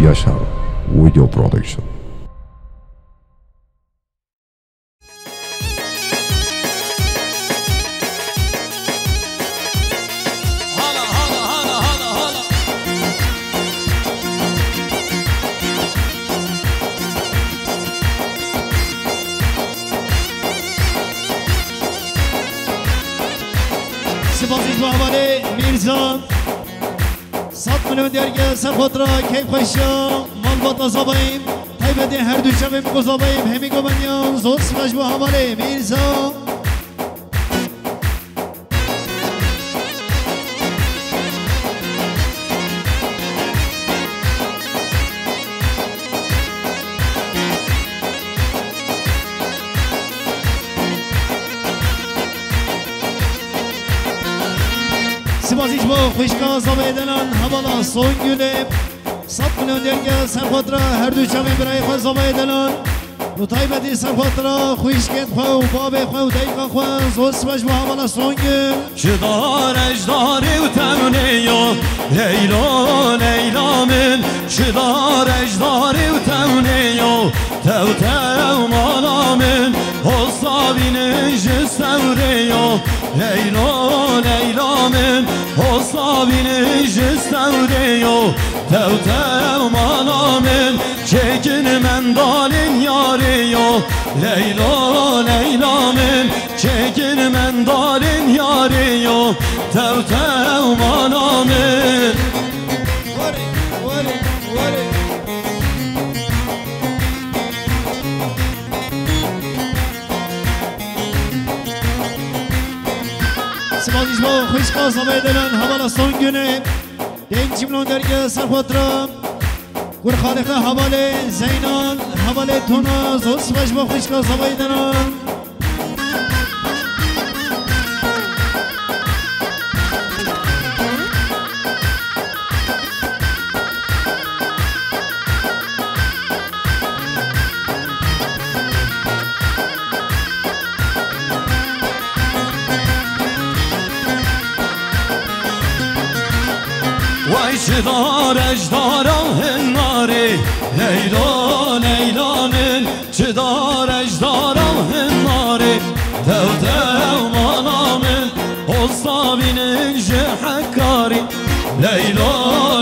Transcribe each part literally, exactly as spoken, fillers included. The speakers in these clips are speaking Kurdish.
Yaşar Video Production. Sipasî ji bo hevalê Mîrza. Sed milyon derge ser xwe tira keyf xweşiya malbata Zabayîm. Taybetê her du çavên min ku Zabayîm hemî govendiyan zor spas ji bo hevalê Mîrza. Sipasî ji bo xwişka Zavayê Delan, hevala Songül'ê. Sed milyon derge ser xwe tira her du çavên birayê xwe Zavayê Delan. Bi taybetî ser xwe tira xwişkên xwe û bavê xwe û dayika xwe zor spas ji bo hevala Songül. Ji darê ji darê û tewnê yo, Leylo, Leyla min. Ji darê ji darê û tewnê yo, tew, tew mala min. Hosta bînin ji stewrê yo, Leylo, Leyla min. Hosta bînin ji stewrê yo, tew, tew mala min. Çêkin mendalên yarê yo, Leylo, Leyla min. Çêkin mendalên yarê yo, tew, tew mala min. Warê, warê, warê. Sipasî ji bo xwişka Zavayê Delan, hevala Songül'ê. Pênc milyon derge ser xwe tira. Kur xalê xwe hevalê Zeynan, hevalê Tona, zor spas ji bo xwişka Zavayê Delan. Way ji dare ji dara hinarê, Leylo, Leyla min. Ji dare ji dara hinarê, tew, tew mala min. Hosta bînin ji Hekarî, Leylo,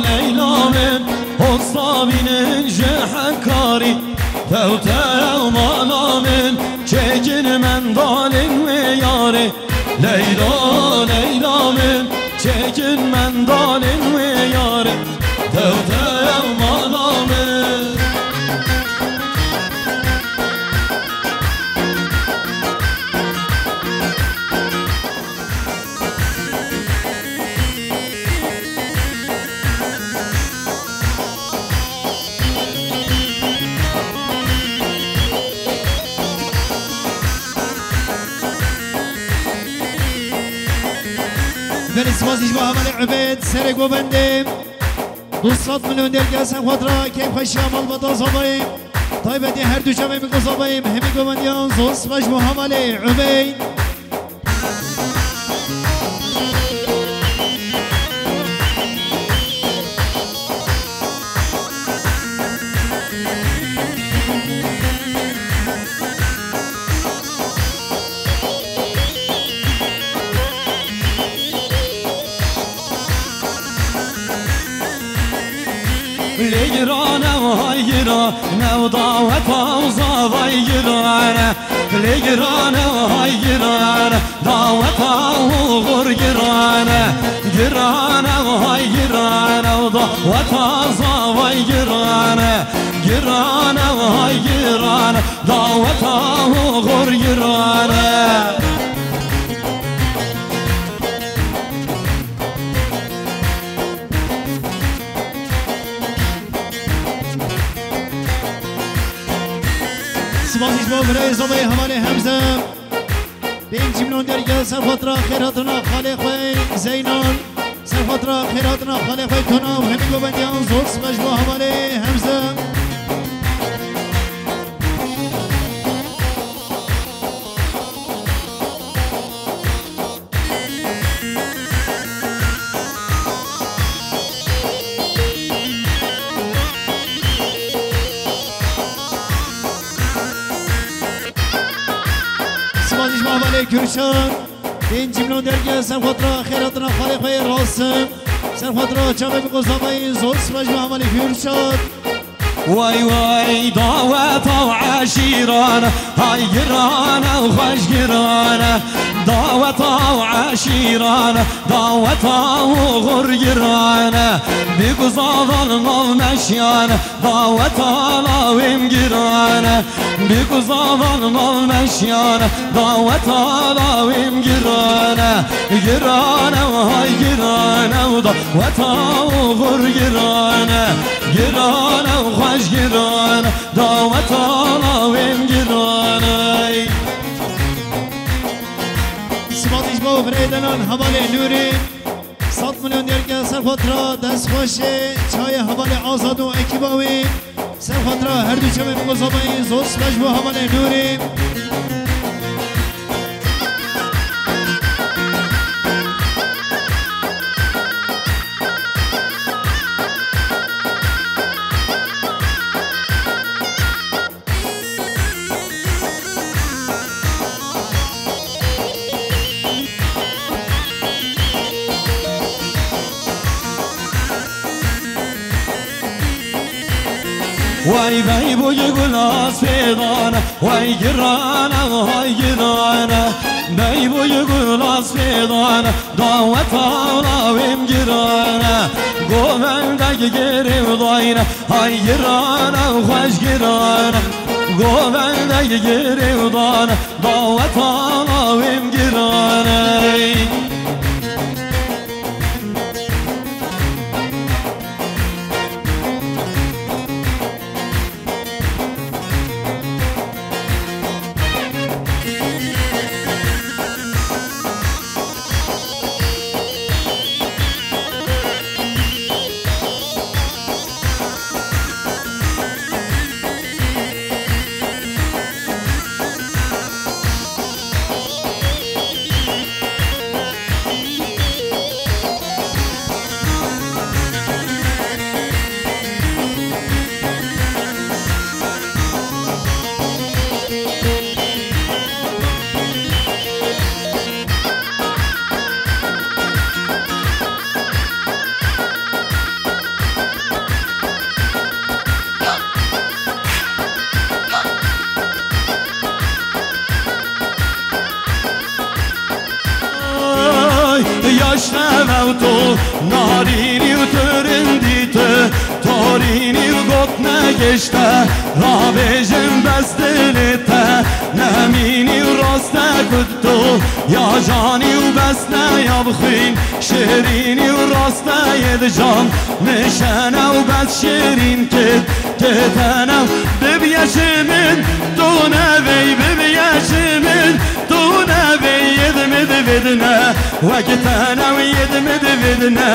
Leyla min. Hosta bînin ji Hekarî, tew, tew mala min. Çêkin mendalên wê yarê, Leylo, Leyla min. Çêkin mendalên wê yarê, tew, tew mala min. Belê, sipasî ji bo hevalê Ubêd, serê govendê. Du sed milyon derge ser xwe tira keyf xweşiya malbata Zabayê. Taybetî her du çavên min ku Zabayê, hemî govendiyan zor spas ji bo hevalê Ubêd. Lê giran e, hay giran e, daweta û zavay giran e. Lê giran e, hay giran e, daweta û xur giran e. Giran e, hay giran e, daweta zavay giran e. Giran e, hay giran e, daweta û xur giran e. Sipasî ji bo birayê Zabayê hevalê Hemze. Pênc milyon derge ser xwe tira xêr hatina xalê xwe Zeynan. Ser xwe tira xêr hatina xalê xwe Tona û hemî govendiyan zor spas ji bo hevalê Hemze. Hevalê Kürşat, pêncî milyon derge ser xwe tira xêratina xalê xwe yê Rasim. Ser xwe tira çavê biko zavayî zor spas bo hevalê Kürşat. Way way, daweta û eşîran, hay giran û xweş giran. Daweta û eşîran, daweta û xur giran. Biko zavan mal meşyan, daweta lawêm giran. Biko zavan mal meşyan, daweta lawêm giran. Giran û hay giran û daweta û xur giran. Giran û xweş giran, daweta lawêm giran. Ey. Spas ji bo birayê denan hevalê Nûrê. Sed milyon derge ser xwe tira dest xweş ê çayê hevalê Azad û ekîba wî. Ser xwe tira her du çavê min ku zabayî zor spas bo hevalê Nûrê. Wey bey boyê gulas pêdan, wey girane, wey girane. Bey boyê gulas pêdan, daweta lawêm girane. Govendek girêw dayne, hay girane, xweş girane. Govendek girêw dane, daweta lawêm girane. Ay, yaş nevewto narînî û turindî tu, torînî û got negişte, rabêjin bes dilê te, nemînî û raste ku tu, ya canî û bes ne ya bixwîn, şirînî û raste yê di can, nişene û bes şirîn kit, kitene û bibiye ji min, tu nevey bibiye ji min. Tu nevê yê di min di vidine, wek tene û yê di min di vidine,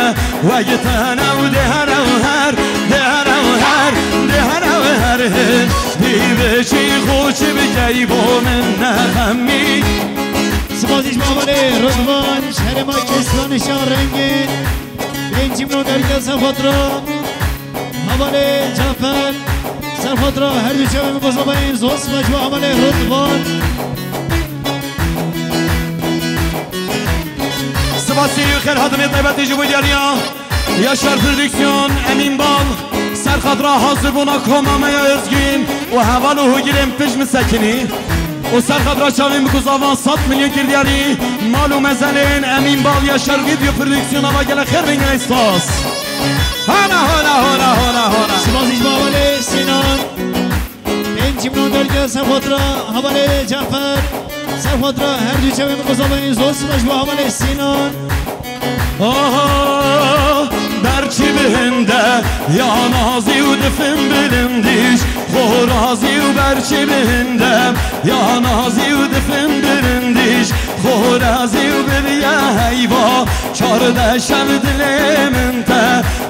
wek tene û dê here û her, dê here û her, dê here û her hin. Dî biçî xwe çi bikey bo min nexemî. Spas ji bo hevalê Ridvan, ji herêma Keslan Şarengê. Pêncî milyon derge ser xwe tira. Hevalê Cafer, ser xwe tira her du çavê min ku zabayî zor spas ji bo hevalê Ridvan. Spasî û xêr hatinê taybetî ji bo diyariya Yaşar Prodüksiyon, Emîn Bal, ser xatira hazirbûna koma me ya Ozgîn û heval û hogirên pişt min sekinî. Û ser xatira çavên bi ku zavan sed milyon kir diyarî, mal û mezelên Emîn Bal Yaşar Video Prodüksiyona va gelek xêr bin gelek spas. Hona, hona, hona, hona, hona. Spas ji bo hevalê Sinan. Pêncî milyon derge ser xwe tira hevalê Cafer. Ser xwe tira her du çavên min ku zavan zor spas ji bo hevalê Sinan. Aha, berçî bi hinde, ya nazî û difin bilindîş, xorazî û berçî bi hinde, ya nazî û difin bilindîş, xorazî û bibiye heyva, çardeh şev dilê min te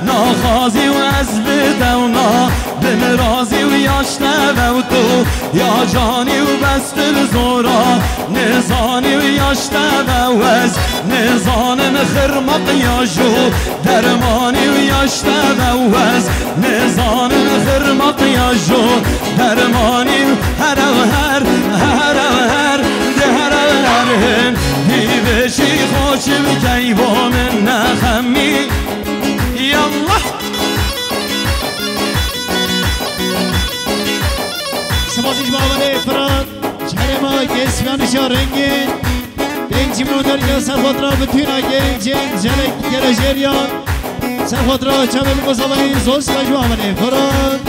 naxazî û ez bi te û na, bi min razî û yaş te ve û tu, ya canî û bes Dil zora, nizanî û yaş te ve wez, nizanin xirmaq ya ju, dermanî û yaş te ve wez, nizanin xirmaq ya ju, dermanî û herew her, herew her, di herew her, Rengîn, pêncî mînan derge ser xwe tira bi tûna gencên, gelek gelejêriyan. Ser xwe tira çavê min ku zavayî zor spas ji we hevalê. Firat.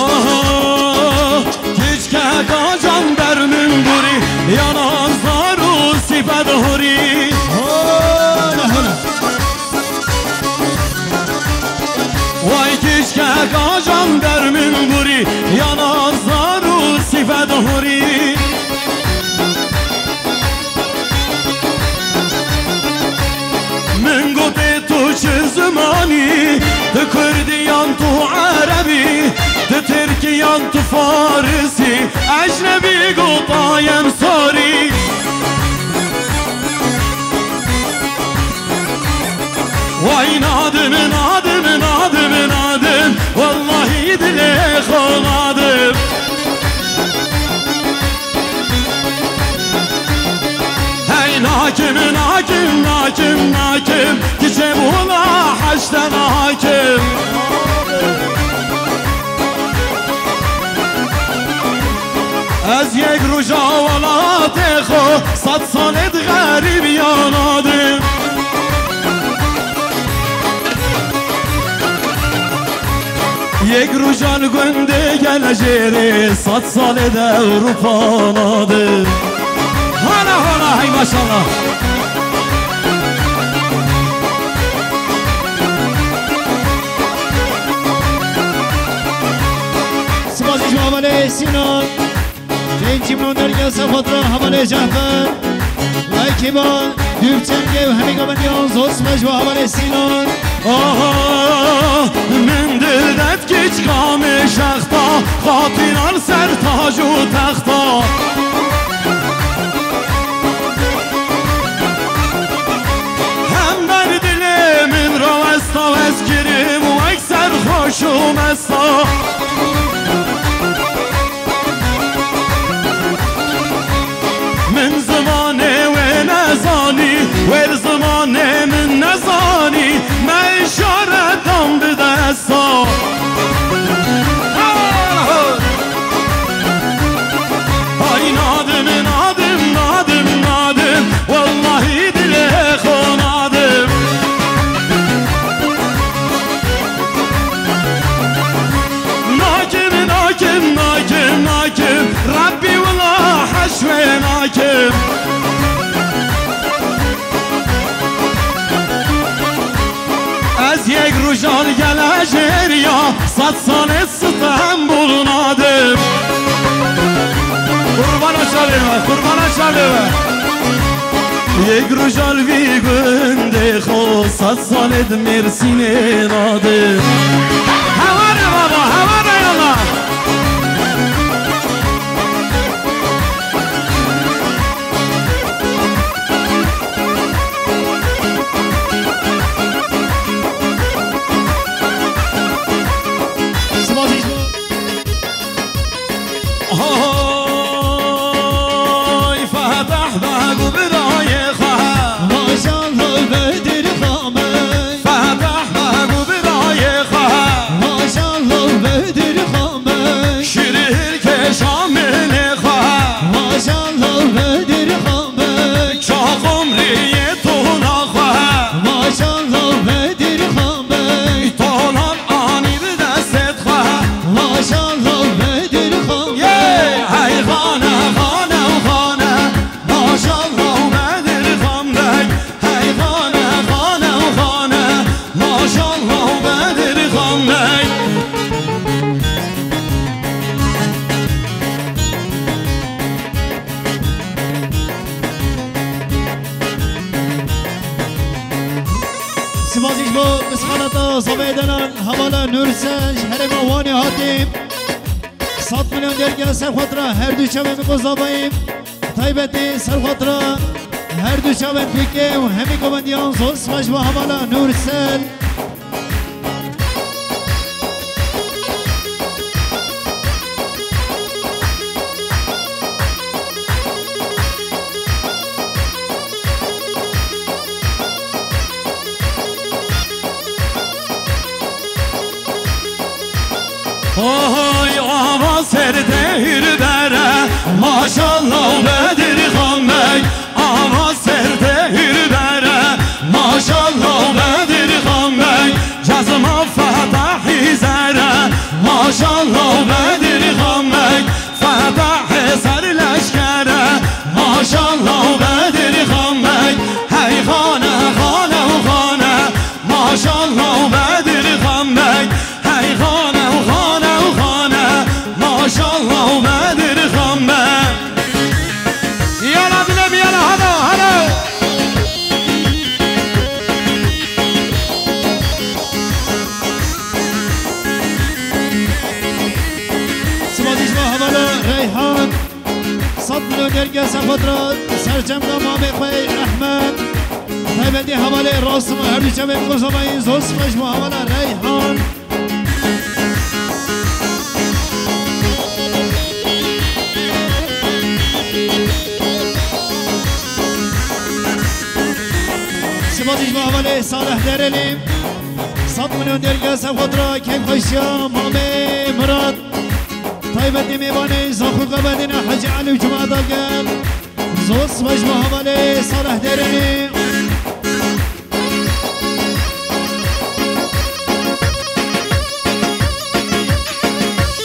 Aha, keçkeka can ber min gurî, yana zar û sîfe dihurî. Hola, hola. Way keçkeka can ber min gurî, yana zar û sîfe dihurî. Min gotê tu çi zimanî, tu kurdî yan tu erebî, tu tirkî yan tu farisî, ecnebî gotayem sorî. Way nadim, nadim, nadim, nadim, wellahî dilê xwe nadim. Hey nakim, nakim, nakim, nakim, kiçê wila heşte nakim. Ez yek roja welatê xwe sed salê di xerîbiya nadim. Yek roja li gundê gelejêrê sed salê di Ewropa nadim. Hala hala hey maşallah. Spas ji hevalê Sînan. Pêncî mînan derge ser xwe tira hevalê Cehfer. Lay Kêba, Dûrçengê û hemî gaveniyan zor spas ji we hevalê Sînan. Aha, min dil det kiçka min şexta, xatînan ser tac û texta. Hember dilê min rawesta, ez kirim wek serxweş û mesta. Min zimanê wê nezanî, wê li zimanê min nezanî, me îşaretan bide sa. Hay nadim, nadim, nadim, nadim, wellahî dilê xwe nadim. Nakim, nakim, nakim, nakim, Rebbî wila heş wê nakim. Ez yek roja li gelejêriya sed salê Stenbul nadim. Qurbana çavê we, qurbana çavê we. Yek roja li vî gundê xwe sed salê di Mêrsînê nadim. Hevalê baba, hevalê yala. Spas ji bo. Hay Fetah Beg û birayê xwe. Maşallah Bedir Xan Beg. Fetah Beg û birayê xwe. Maşallah Bedir Xan Beg. Şirîr kêşa milê xwe. Maşallah Bedir Xan Beg. Çaxumriyê tona xwe. Maşallah Bedir Xan Beg. Tonan anî bi destê xwe. Maşallah Bedir Xan Beg. Yê, hey xane, xane û xane. Maşallah Bedir Xan Beg. Hey xane, xane û xane. Maşallah Bedir Xan Beg. Spas ji bo pisxanata zavê denan hevala Nûrsel ji herêma Wanê hatî. Sed milyon derge ser xwe tira her du çavê min ku zavayî. Taybetî ser xwe tira her du çavên dîkê û hemî govendiyan zor spas ji bo hevala Nûrsel. Oy, ava ser tehir bere, maşallah Bedirxan Bey. Ava ser tehir bere, maşallah Bedirxan Bey. Cazma fetahî zere, maşallah Bedirxan Bey. Fetahê ser leşkere, maşallah Bedirxan Bey. Hey xane, xane û xane, maşallah Bedirxan Bey. Hey xane û xane û xane, maşallah Bedirxan Bey. Yala dilê min yala, halo, halo. Sima dî ji bo hevala Reyhan. Sed milyon derge ser xwe dira serçemka mamê xwe Ehmed. Taybetî hevalê Rasim û her du çavê min ku zavayî zor sima ji bo hevala Reyhan. Sima dî ji bo hevalê Salih Derelî. Sed milyon derge ser xwe dira keyfxweşiya mamê Mirat. Taybetî mêvanê Zaxûka Bedîna Hecî Elî û cumata gel. Zor sima ji bo hevalê Salih Derelî.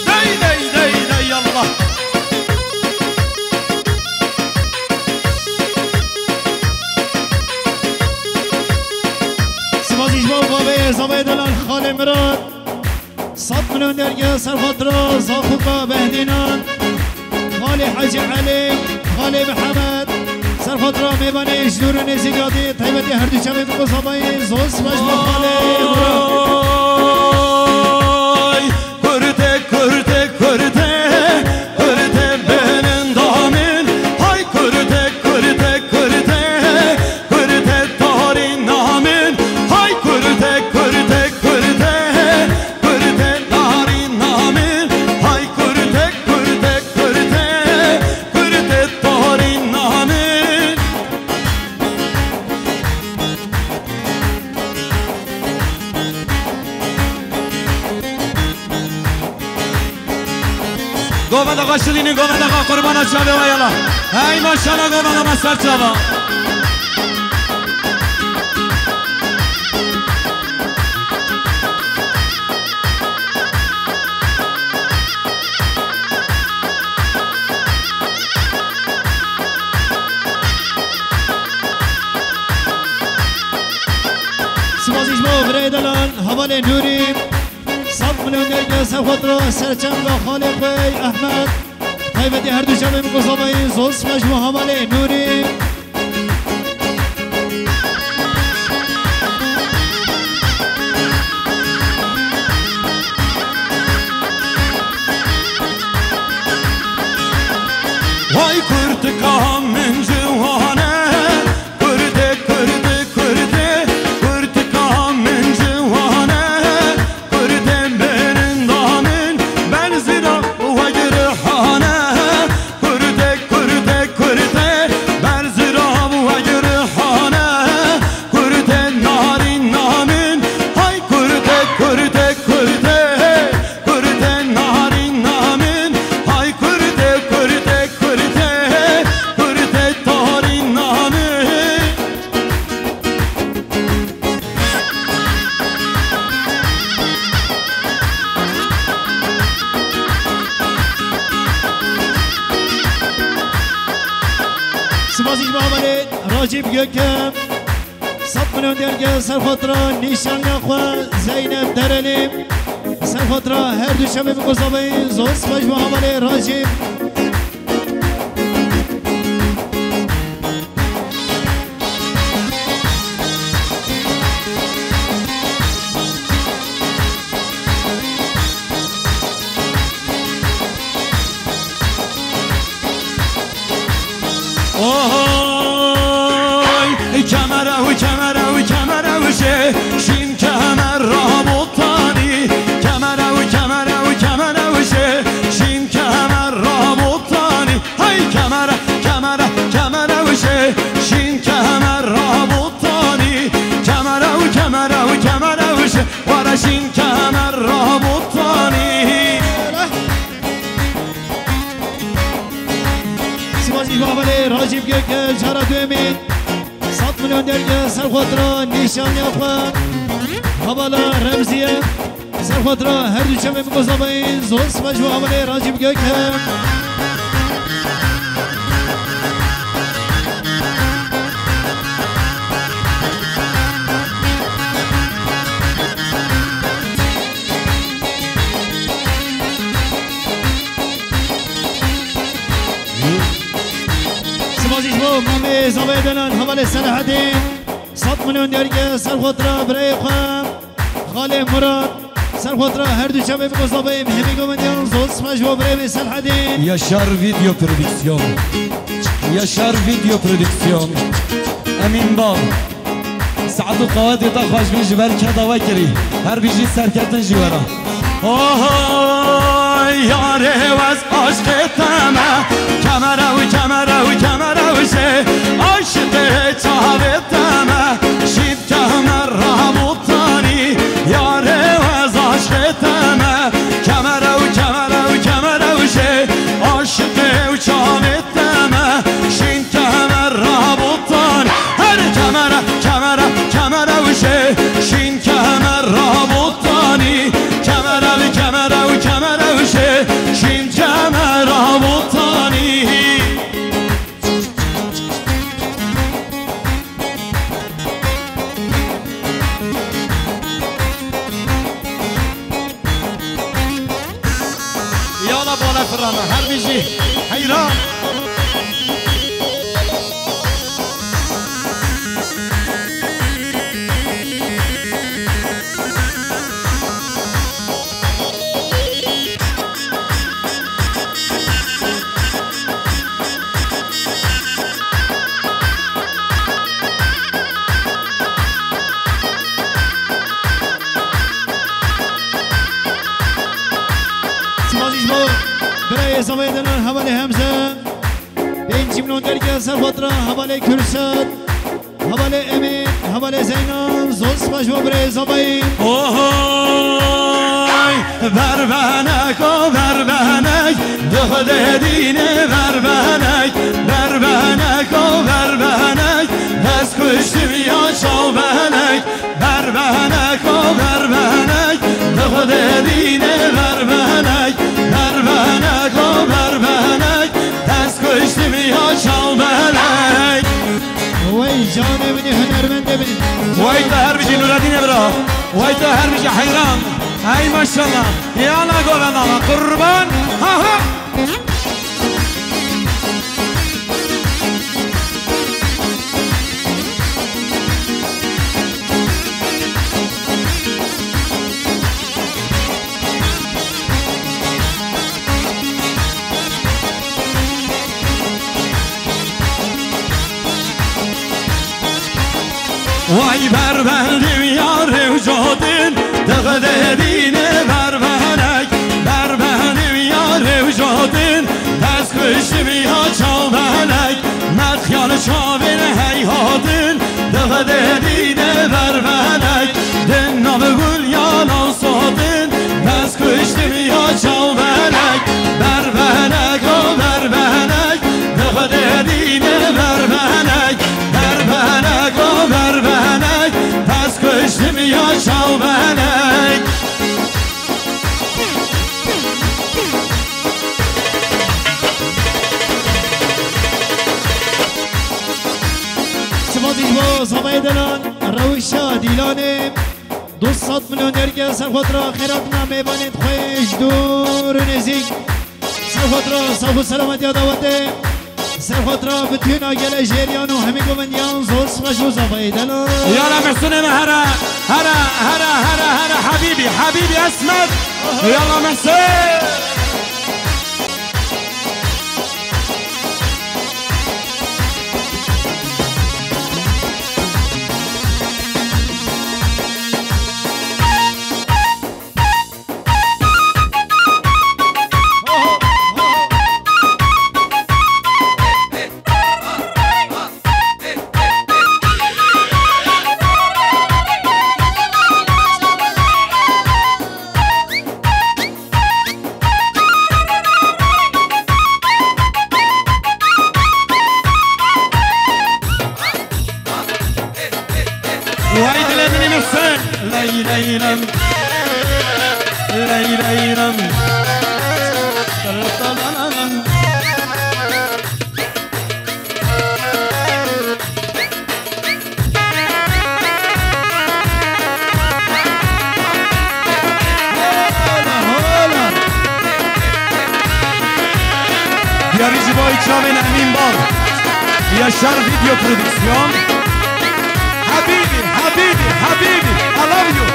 Dey, dey, dey, dey, yallah. Sima dî ji bo bavê zavayê delal xalê Mirat. Sed milyon derge ser xwe dira Zaxûka Behdînan. Xalê Hecî Elî, xalê Mihemed. Ser xwe dira mêvanê ji dûr û nêzîk hatî, taybetî her du çavê min ku zavayî zor sima ji bo xalê Mirat. Oy, kurte, kurte, kurte, kurte benim damim. Hay kurte, kurte, kurte, kurte tarî namim. Hay kurte, kurte, kurte, kurte tarî namim. Hay kurte, kurte, kurte, kurte tarî namim. Govenda xwe şilînin, govenda xwe qurbana çavê we yala. Hey maşallah, govenda me ser çava. Sima dî ji bo birayê delal, hevalê Nûrî. Sed milyon derge ser xwe dira serçemka xalê xwe Ehmed. Taybetî her du çavê min ku zavayî zor sima ji bo hevalê Nûrî. Vay kurtika min ciwane, kurde, kurde, kurde, kurtika min ciwane. Kurdên bêrînda min, berzira we girihane. Kurdê, kurdê, kurdê, berzira we girihane. Kurdên narîna min, hay kurdê, kurdê, kurdê. Kurdên narîna min, hay kurdê, kurdê, kurdê. Kurdê tarîna min. Sima dî ji bo hevalê Racîb Gökem. Sed milyon derge ser xwe dira nîşanîna xwe Zeynep Derelî. Ser xwe dira her du çavê min ku zavayî zor sima ji bo hevalê Racîb. Oy, kemere û kemere û kemere û şê, şîn kemera botanî. Kemere û kemere û kemere û şê, şîn kemera botanî. Hey kemere, kemere, kemere û şê, şîn kemera botanî. Kemere û kemere û kemere û şê, were şîn kemera botanî. Gök, cara duyemîn. Sed milyon derge ser xwe tira nîşaniya xwe. Hevala Remziye. Ser xwe tira her du çemê min gozabayîn. Zor spas ji bo hevalê Racîb Gök. Sipasî ji bo mamê zavayê Denan, hevalê Selahedîn. Sed milyon derge ser xwe tira birayê xwe. Xalê Murat. Ser xwe tira her du çavê min gozabayê min hemî govendiyan zor spas ji bo birayê min Selahedîn. Yaşar Video Prodüksiyon. Yaşar Video Prodüksiyon. Emîn Bal. Saet û qewetê te xweş bin ji ber keda we kirî. Her bijî serketin jî we re. Oho, yarê wez aşqê te me. Kemere û kemere û kemere û jê. Aşiqê çavê te me. Şîn kehme rabotanî. Yarê wez aşqê te me. Kemere û kemere û kemere û jê. Aşiqê û çavê te me. Şîn kemera botan. Her kemera, kemera, kemera wişê. Şîn kemera botanî. Kemera bi kemera û kemera wişê. Şîn kemera botanî. Yala bala firana, her bijî heyran. Sipasî ji bo birayê zavayê Denan, hevalê Hemze. Pêncî milyon derge ser xwe tira hevalê Kürset. Hevalê Emîn, hevalê Zeynan, zor spas ji bo birayê zavayî. Ohoy, berbenek o berbenek, di Xwedê dînê berbenek, berbenek o berbenek, dest kuştim ya çavbenek, berbenek o berbenek, di Xwedê dînê berbenek, berbenek o berbenek, dest kuştim ya çavbenek. Wey canê min ê hunermendê min. Wey te her bijî Nureddînê bira. Wey te her bijî heyran. Hey maşallah. Yala govendana qurban. Ha ha. Vay berbendim ya rewcotin, dixdedîne berbenek. Berbendim ya rewcotin, dest kuştim ya çavbenek. Met xiyal çavên hey hatin, dixdedîne berbenek. Din nav gul ya nav sotin, dest kuştim ya çavbenek. Berbenek o berbenek, dixdedîne berbenek. Berbenek o berbenek, dest kuştim ya çavbenek. Sipasî ji bo zavayê Denan, rewşa Dîlanê. Du sed milyon derge ser xwe tira xêratina mêvanên xwe ji dûr û nêzîk. Ser xwe tira sax û selametiya dawetê. Ser xwe tira bitûna gelê jêriyan û hemî govendiyan zor spas ji bo zavayê Denan. Yala Mehsûnê me here, here, here, here, here, Habîbî, Habîbî Esmed. Yala Mehsûn. Leylem, ley leylem. Hola, hola. Diyarî ji bo çavên Emîn Bal. Yaşar Video Prodüksiyon. Habibi, habibi, habibi, I love you.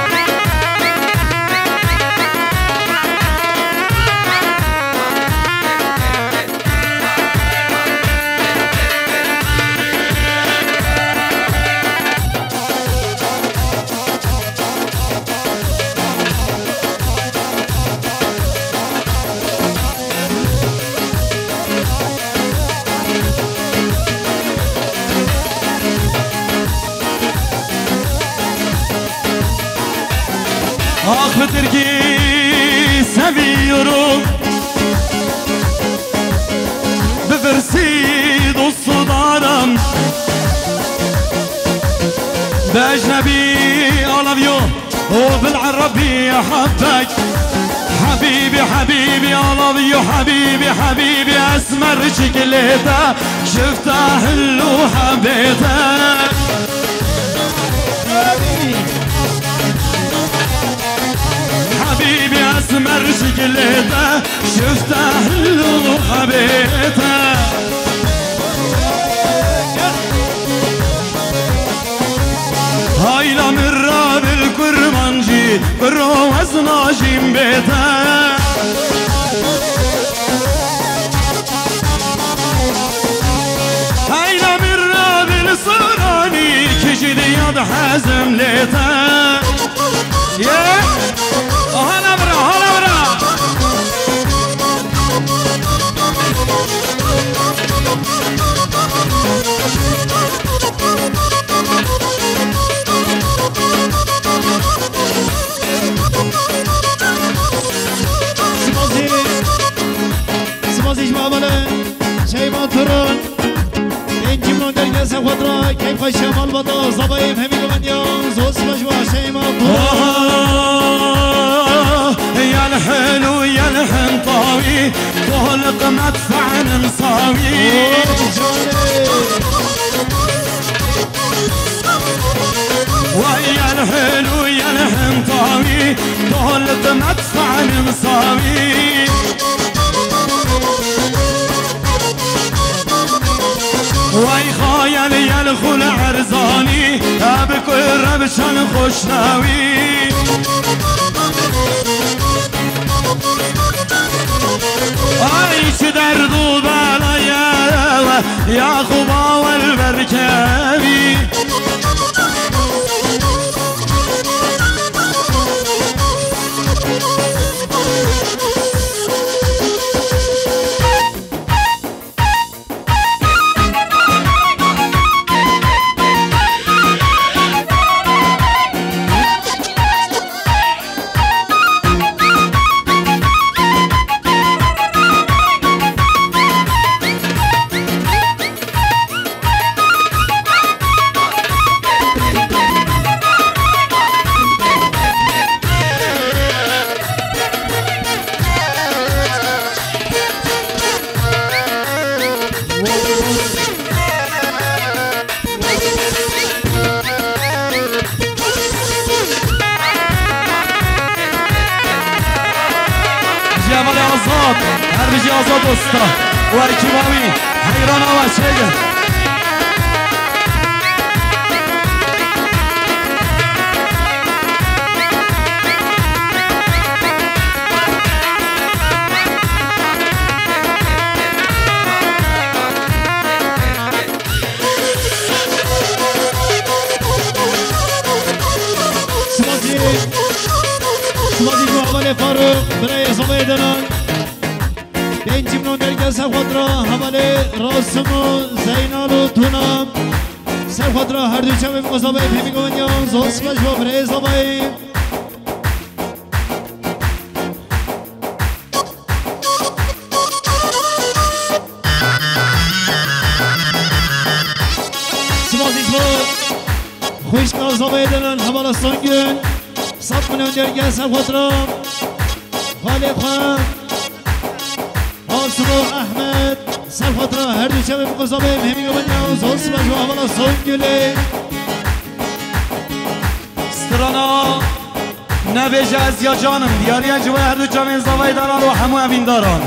Ah, Tirkî seviyorum. Bi virsî dostu daran. Bi ecnebî I love you. O bil Erabî habbek. Habibi, habibi, I love you, habibi, habibi, esmer çikilete. Şifte hillu habete. Habibi esmer şikilete, şifte hillu habete. Hayla mirra bil kurmancî, biro ez najîm bête. Heyla mirra bil soranî, kî jî diya dihezim lê te. Ye? Hala bira, hala bira. Spasî. Spasî ji Mabele, Şeyma Turun. Pêncî milyon derge ser xwe dira, keyf xwe şemal bata, zabayê hemî guvendiyan, zor spas ji we Şeyma Turun. Ah, ya el-helu ya el-hintawi, tohliq medfe'nin sawi. Oh, canê. Vay ya el-helu ya el-hintawi, tohliq medfe'nin sawi. Vay xayel yel xul erzanî, ev kur ev çend xoşnawî. Ay çi derd û belaye, ya xu bawel berkevî. Cemalê Azad, her bijî Azad Usta û ekîba wî, heyran awa çêgin. Spasî, spasî ji hevalê Farûq, birayê Zobeyê Denan. Pêncî milyon derge ser xwe dira hevalê Rasim û Zeynal û Tuna. Ser xwe dira her du çavê min Zobeyê hemî guvendiyan, zor spas ji we birayê Zobeyê. Spasî ji bo xwişka Zobeyê Denan, hevala Songül. Sed milyon derge ser xotira. Xalê xwe. Asimo Ahmet. Ser xotira her du çemê bi qizabê Mehmî Gabanya. Zor sibe ji hevala Songülê. Strana Nebêje ez ya canim. Diyariya ji we her du çemên zavayê daran û hemû evîndaran.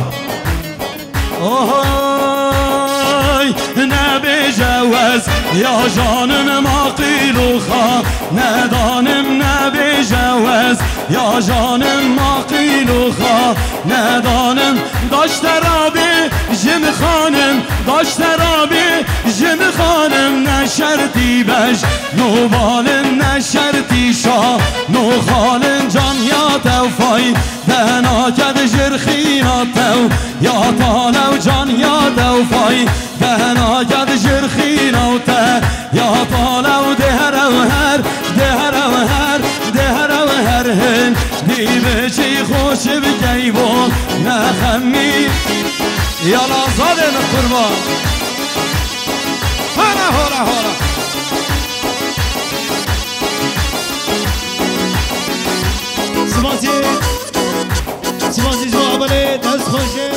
Ohoy, nebêje wez ya canim aqîl û xanedanim, nebêje wez ya canim aqîl û xanedanim. Daşte rabê jin xanim, daşte rabê jin xanim, ne şertî bej no balim, ne şertî şa no xalim, can ya tewfay dehna ked jir xîna tew ya talew, can ya tewfay dehna ked jir xîna te ya talew, de herew her, de herew her, de herew her hin, dî biçî xweş bikey bo nexemî. Yala zadê min qurban. Hana hora hora. Sibasî. Sibasî ji bo hevalê, dest xweş e.